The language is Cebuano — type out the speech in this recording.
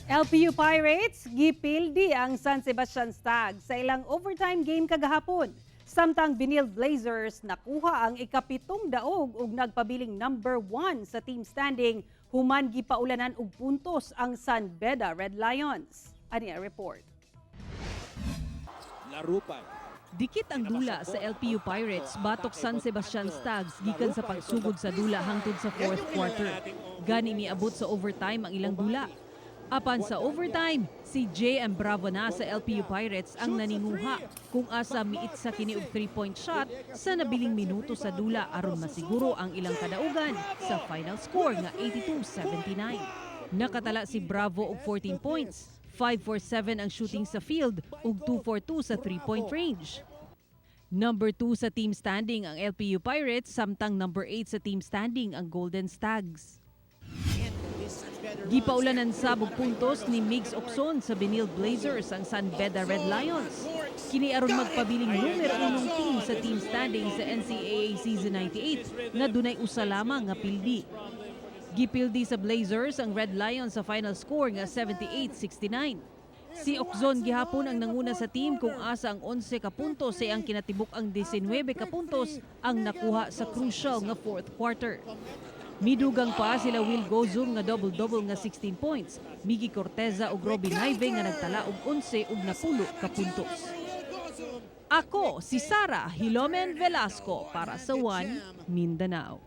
LPU Pirates gipildi ang San Sebastian Stags sa ilang overtime game kagahapon. Samtang Benilde Blazers nakuha ang ikapitong daog ug nagpabiling number 1 sa team standing human gipaulanan og puntos ang San Beda Red Lions. Ani ang report. Larupay. Dikit ang dula sa LPU Pirates batok San Sebastian Stags gikan sa pagsugod sa dula hangtod sa fourth quarter. Gani miabot sa overtime ang ilang dula. Apan sa overtime, si J.M. Bravo na sa LPU Pirates ang naninguha kung asa miitsa kini og 3-point shot sa nabiling minuto sa dula aron masiguro ang ilang kadaugan sa final score nga 82-79. Nakatala si Bravo og 14 points, 5 for 7 ang shooting sa field ug 2 for 2 sa 3-point range. Number 2 sa team standing ang LPU Pirates, samtang number 8 sa team standing ang Golden Stags. Gipaulanan sa og puntos ni Migs Oczon sa Benilde Blazers ang San Beda Red Lions. Kini aron magpabiling numero unong team sa team standing sa NCAA Season 98 nga dunay usa lamang nga pildi. Gipildi sa Blazers ang Red Lions sa final score nga 78-69. Si Oczon gihapon ang nanguna sa team kung asa ang 11 ka puntos sa iyang kinatibuk-ang 19 ka puntos ang nakuha sa crucial nga fourth quarter. Midugang pa sila Will Gozum nga double-double nga 16 points, Miggy Corteza ug Robi Nayve nga nagtala og 11 ug 10 ka puntos. Ako si Sara Hilomen Velasco para sa One Mindanao.